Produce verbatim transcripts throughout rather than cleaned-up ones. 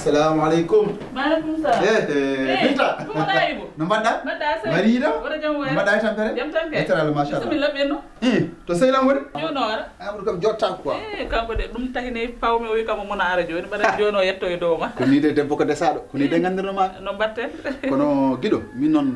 Salamu aleykum. Maaleykum salam. Eh, eh, Binta. Ko mbaɗɗa, Ibu? No mbaɗɗa? Mbaɗɗa, sey? Mbaɗi yiɗo? Mbaɗa jam wayre? Mbaɗɗa e tampere? Jam tan kay. Etere Allah, machallah. Bisimilla, ɓenno. Eh, to sehil am woni? Jooni o ara. Ah, ɓuri kam jotta quoi. Eh, kanko de, ɗum tahi ne pawmi o wi kam o mona ara jooni. Mbaɗa jooni o yetto e dow ma. Ko ni de debbo ko desaɗo. Ko ni de gandirno ma. No mbatten? Kono giɗo, min noon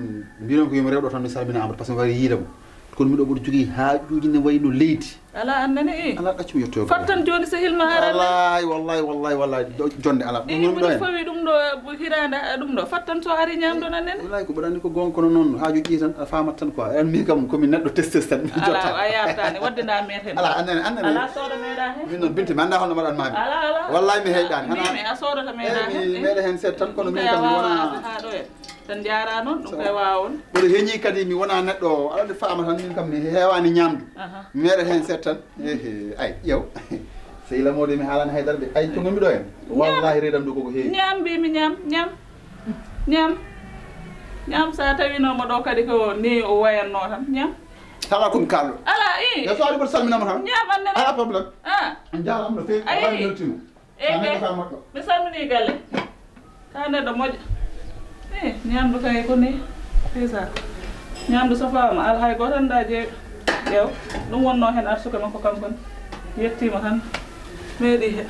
mbiɗon ko yomi rewɗo tan mi salmina Amadou par ce que mi wari yiide mo. Kono miɗo ɓuri jogii haajuuji ne wayi no leydi. Alaa annene, i. Alaa ɗaccu mi yettoyo. Fattan jooni sehil ma ara. Wallahi, wallahi, wallahi, wallahi. Jonde alaa. Ɗum ɗum ɗo fawi ɗum ɗo hirande ɗum ɗo. Fattan so ari ñamdo nan nene. Wallahi ko ɓurani ko gonga kono noon haajuuji tan a famat tan quoi. En mi kam ko mi neɗɗo testes tan. Alaa a yartani wadde nda meten. Alaa annene annene. Alaa sooda meɗa hen. Min noon Binta mi annda holno mbaɗan mami. Alaa alaa. Wallahi mi heyɗani. Mi a soodata meɗa hen. Mi meɗa hen seeɗa tan kono min kam mi wona. Tan njaara noon, ɗum kay waawa on. Mboɗo heñii kadi, mi wonaa neɗɗo, aɗa anndi faama tan, min kam mi heewaani ñaamdu. Aha. Mi meeɗa heen seeɗa tan. Ehe, ay, ƴeew. Sehil am o de, mi haalaani hay dara de. Ay, to ngonmi ɗo en. Ñaam. Wallaahi, reedam ɗo koko heewi. Ñaam, mbiimi ñaam, ñaam. Ñaam. Ñaam, so a tawinooma ɗo kadi ko ni o wayatnoo tan, ñaam. Kala ko mi kaalɗo. Alaa, ii. Yo so ari mboɗo salminaama tan. Ñaam, annene. Alaa problème. Ah. On njaaraama no feewi. Ayi. Alaa mi weltiima. Eyi, eyi. Mi salminii galle. Ka neɗɗo moƴƴo. Eyi, ñaamdu kay ko ni. Fisa. Ñaamdu safaama, alaa hay gooto anndaa jeeɗu. Ƴeew. Ɗum wonnoo heen arsuka makko kanko ne. Yettiima tan. Meeɗii he.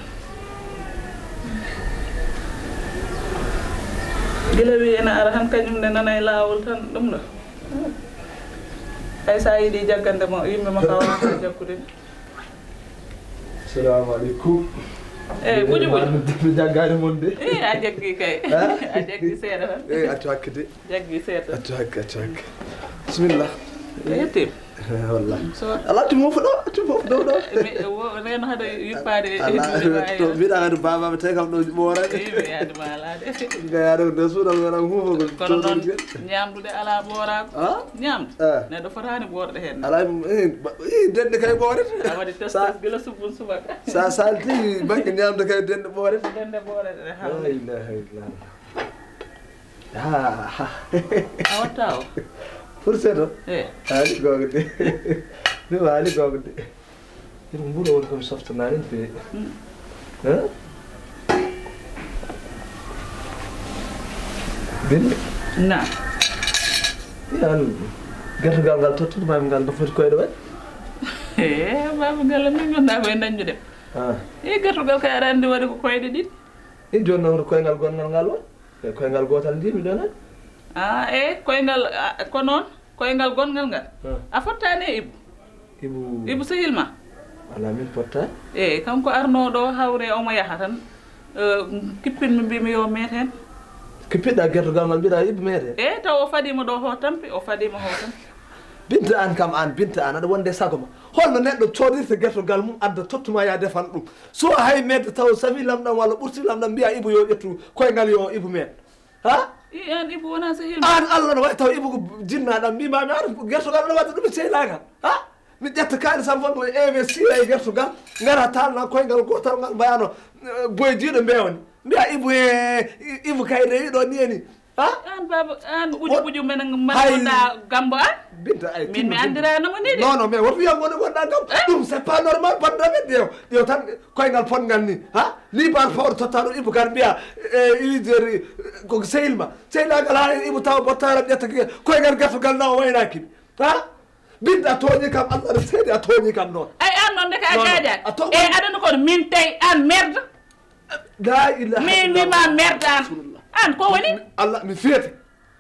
Gila wi ena ara tan, kañum ne nana e laawol tan, ɗum ɗo. Hay so a yiɗi jaggande mo, yimɓe makko a waawata jaggude. Salamu aleykum. Eyi, Buju Buju. Mi jaggaani mon de. Eyi, a jaggi kay. A jaggi seeɗa tan. Eyi, accu hakke de. Jaggi seeɗa tan. Accu hakke, accu hakke. Bisimilla. A yettiima. Eyi, wallah. Alaa, accu mofo ɗo, accu mofo ɗo ɗo. Reno haɗa yippaade. Alaa, to mbiɗa haɗa baba tawi kam ɗo ɓoora. Eyi, mi yaade ma alaa de. Ngaya ɗo nde suuɗal waɗa mofo ko. Kono noon ñaamdude alaa ɓooraako. Ñaamdu. Neɗɗo fotaani ɓoorɗe heen. Alaa, eh, denɗe kay ɓoorete. A waɗi test gila subun subaka. Sa salti baŋŋe ñaamde kay denɗe ɓoorete. Denɗe ɓoorete, ha. La ilaha illallah. Ha, ha. A watta o. Pour seeɗa. Eh. Haali goonga de. Ɗum haali goonga de. Ina mburo woni komi softanaani de. Bini? Na. Yan gertogal ngal tottude mami ngal no foti koyɗe waɗi? E mami ngal min gonda koye dañdude. E gertogal kay aɗa anndi waɗi ko koyɗe ɗiɗi. E jooni noon koyngal gonngal ngal won e koyngal gootal ndi miɗo nani. A e koyngal ko noon. Koyngal gonngal ngal. A fottaani e Ibu? Ibu sehil ma? Alaa, min fottaani. Eey, kanko arnoo ɗo hawre omo yaha tan. Kippinmi, mbiimi yo meet heen. Kippiɗa gertogal ngal, mbiɗa Ibu meet heen? Eey, taw o fadiima ɗo ho tampi, o fadiima ho tampi. Binta, aan kam, aan Binta, aan aɗa wonde e sago ma. Holno neɗɗo coodirta gertogal mum, adda tottuma, ya defan ɗum. So hay meetde taw safi lamɗam walla ɓurti lamɗam, mbiya Ibu yo ƴettu koyngal, yo Ibu meet. Ha? I aan Ibu wona sehil ma? Aan Allah no waɗi taw Ibu ko jinnaɗam, mbimami ar gertogal no waɗi ɗum e sehilaagal. Ha? Mi ƴetta kaalis am fof mo investir e gertogal, ngara talna koyngal gootal ngal mbayano boydiiɗo mbewani. Mbiya Ibu e Ibu kay rewi ɗo ni eni. Ha? Aan baba, aan ɓuju ɓuju men mbaɗɗa gambo an. Binta ay min mi andirano mo ni de. Non non, mais woto wiyan woni wonɗa gambo. Ɗum c'est pas normal, banda men ƴeew ƴeew tan. Koyngal potngal ni, ha? Ni par fort totta ɗum Ibu Kan mbiya e Ibu Jeeri ko sehil ma. Sehilaagal haa Ibu tawa bottaram ƴetta koyngal gertogal na o waynaaki. Ha? Binta a tooñi kam, Allah no seedi a tooñi kam noon. Ay aan noon. Ndeke a jaajaani. E aduna kono min tawi aan merde. La ilaha illallah. Min wima merde aan. Rasulullah. Aan ko woni? Mi, Allah, mi feete.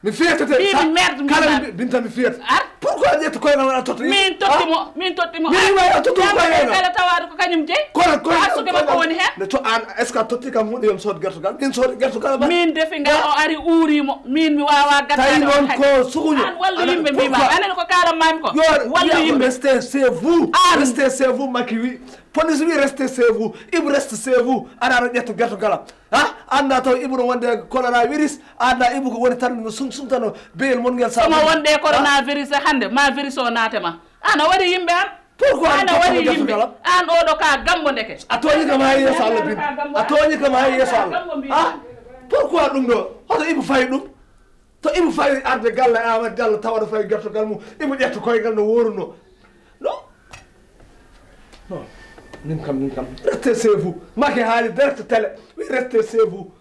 Mi feetete. Mbi mi merde, kala mbi- Binta mi feete. Ar. Pourquoi ƴetta koyngal aɗa totta? Min totti mo, min totti mo. Min wima a totti koyngal. Kala tawaade ko kañum jeyi. Kono koyngal. Arsude makko woni heen. Ne to aan, est-ce que a totti kam hunde yo mi sood gertogal? Min sood gertogal ba. Min defi ngal o ari uuri mo. Min mi wawa gattaade. Tawi noon ko sukuño. Aan wallu yimɓe mbima. Anen ko kaalan mami ko. Wallu yimɓe. Restez chez vous. Restez chez vous, Macky wi. Police wi restez chez vous. Ibu reste chez vous. Aɗa aɗa ƴetta gertogal am. Ha? Annda taw Ibu no wonde coronavirus. Annda Ibu ko woni tan no sum sumtano beyel mon ngel. Somo wonde coronavirus hande ma virus o naate ma. Ana waɗi yimɓe am. Pourquoi ana waɗi yimɓe am? An oɗo ka gambo ndeke. A tooñi kam hay yeeso Allah bin. A tooñi kam hay yeeso Allah. Ha? Pourquoi ɗum ɗo? Hoto Ibu fayi ɗum? To Ibu fawi arde galle Amadou Diallo tawa ɗo fawi gertogal mum, Ibu ƴetta koyngal no woruno. Non. Non. Min kam, min kam. Restez chez vous. Macky haali direct télé. Wi restez chez vous.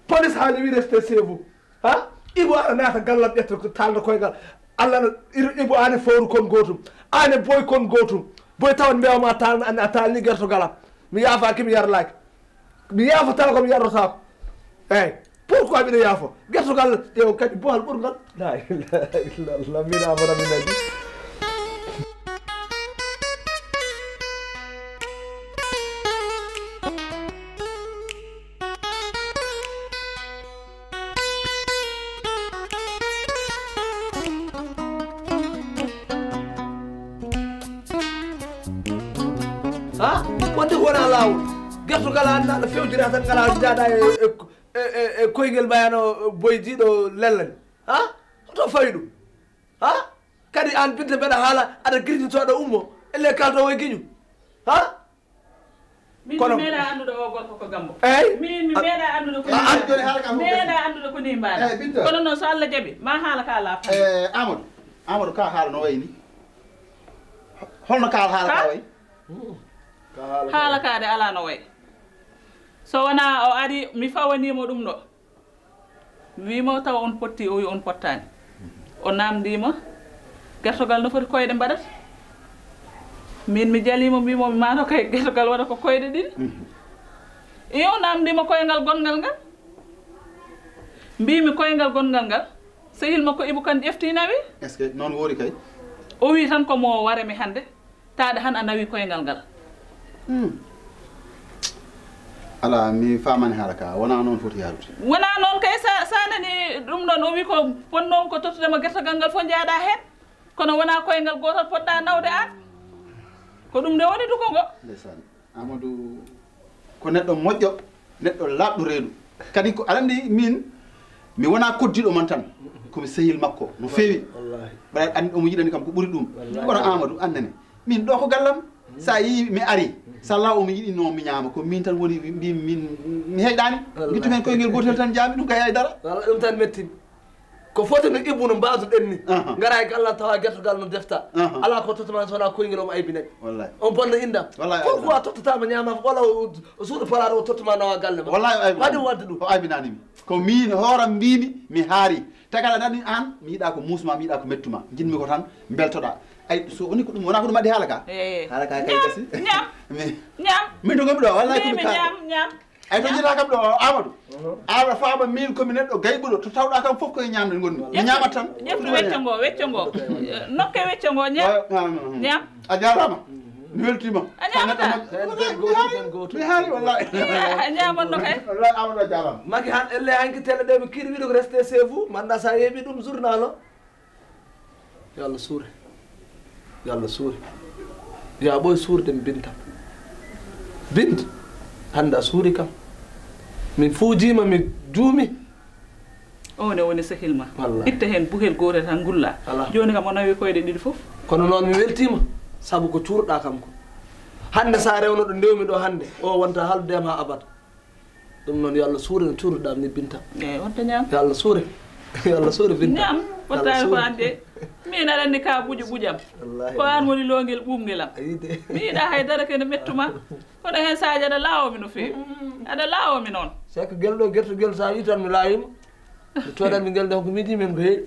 Police haali wi restez chez vous. Ha? Ibu ara naata gallam ƴetta ko talno koyngal. Allah no Ibu ane fowru kon gotum. Ane boy kon gotum. Boy tawan mbewma talna ane a talni gertogal am. Mi yaafaki mi yarlaki. Mi yaafata ko mi yarlotako. Eyyi. Pourquoi mbiɗa yaafo? Gertogal ƴeew kadi bohal ɓurgal. La ilaha illallah. Min amana min adi. Ha? Wonde ko wona laawol. Gertogal annda no fewjira tan ngala jaada e, e, e, e, e koygel mbayano boydiɗo lellani. Ha? Hoto fawi ɗum? Ha? Kadi an Binta mbeɗa haala aɗa girjito aɗa ummo. Elle kalto way giñu. Ha? Min kono mi meeɗa anndude o gorko ko gambo. Eyyi. Min mi meeɗa anndude ko ni. An joni haala kam meeɗa anndude ko ni mbaɗa. Eyyi, Binta. Kono noon so Allah jaɓi ma haala ka laaɓa. Eh, Amadou. Amadou ka haala no wayni? Holno ka haala ka wayi? Haala ka de ala no wayi. So wona o ari mi fawanimo ɗum ɗo. Mi wiimo tawa on potti, o wi on pottaani. O namndiima gertogal no foti koyɗe mbaɗata. Min mi jaliima mbiimo mi maano kay gertogal waɗa ko koyɗe ɗiɗi. Iyo, namndiima koyngal gonngal ngal. Mbiimi koyngal gonngal ngal. Sehil makko Ibu Kan ƴefti nawi. Est-ce que noon woori kay? O wi tan ko mo ware mi hannde. Taade han a nawi koyngal ngal. Hmm. Ala, mi faamani haala ka. Wona noon foti haalude. Wona noon kay sa, sa nani ɗum ɗon o wi ko ponnoon ko tottude mo gertogal ngal fof njaaɗa heen. Kono wona koyngal gootal poɗɗa nawde aan. Ko ɗum nde woni duko ngo. Ndeysaan. Amadou ko neɗɗo moƴƴo, neɗɗo laaɓɗo reedu. Kadi ko aɗa anndi min mi wona koddiiɗo mon tan. Ko mi sehil makko no feewi. Wallahi. Mbaɗa anndi omo yiɗani kam ko ɓuri ɗum. Wallahi. Kono Amadou annene. Min ɗo ko gallam. Sa yi mi ari. Salla omo yiɗi no mi ñaama. Ko min tan woni mbi min mi heyɗani. Wallahi. Gittu men koye ngel gotel tan jaami ɗum kay ay dara. Walla ɗum tan metti. Ko foti no Ibou no mbaawtuɗen ni. Aha. Ngara e galla tawa gertogal no defta. Aha. Ala ko tottuma so wona koyngel omo aybinani. Wallahi. On bonna indam. Wallahi. Pourquoi tottotama ñaama wala o, o suuɗa palaɗo o tottuma nawa galle ma? Wallahi o aybinani. Waɗi wadde ɗum. O aybinani mi. Ko min hooram mbimi mi haari. Tagala nani an mi yiɗa ko musma mi yiɗa ko mettuma. Jinmi ko tan beltoɗa. Ay so woni ko ɗum wona ko ɗum addi haala ka. Eh. Haala ka kay gasi. Ñam. Mi ñam. Min to gomi ɗo wallahi ko mi ka. Ñam ñam. Ay to jita kam ɗo Amadou. Awa faama min komi neɗɗo gayɓuɗo to tawɗa kam fof koye ñamde gonmi. Mi ñamat tan. Ƴeftu wecco ngo, wecco ngo. Nokke wecco ngo ñam. Ñam. A jarama. Mi weltima. A ñamata. Mi haali wallahi. A ñamanno kay. Wallahi Amadou a jarama. Maki han elle hanki tele ɗe mi kiri wiɗo ko reste chez vous manda sa yeeɓi ɗum journal o. Yo Allah suure. Yo Allah suure. Yo a ɓooy suurde mi Binta. Binta hannde a suuri kam. Min fuujiima mi juumi. O ne woni sehil ma. Wallahi. Itta heen buhel gootel tan ngulla. Alaa. Jooni kam o nawi koyɗe ɗiɗi fof. Kono noon mi weltiima sabu ko cuurɗaa kam ko. Hannde so a rewno ɗo ndewmi ɗo hannde o wonta haaldude am haa abada. Ɗum noon yo Allah suure no cuurduɗaa ni Binta. Eyi on to ñaam. Yo Allah suure. Yo Allah suure Binta. Ñaam fottaani ko adde. Min aɗa anndi ka buƴo ɓuƴam. Wallahi. Ko aan woni loongel ɓuuɓngel am. A yii de. Mi yiɗa hay dara kene mettuma. Kono heen saaji aɗa laawo mi no feewi. Aɗa laawo mi noon. C'est que gel ɗo gertogel so a yii tan mi laawima. Mi coodanmi ngel ɗon ko midi men ko heewi.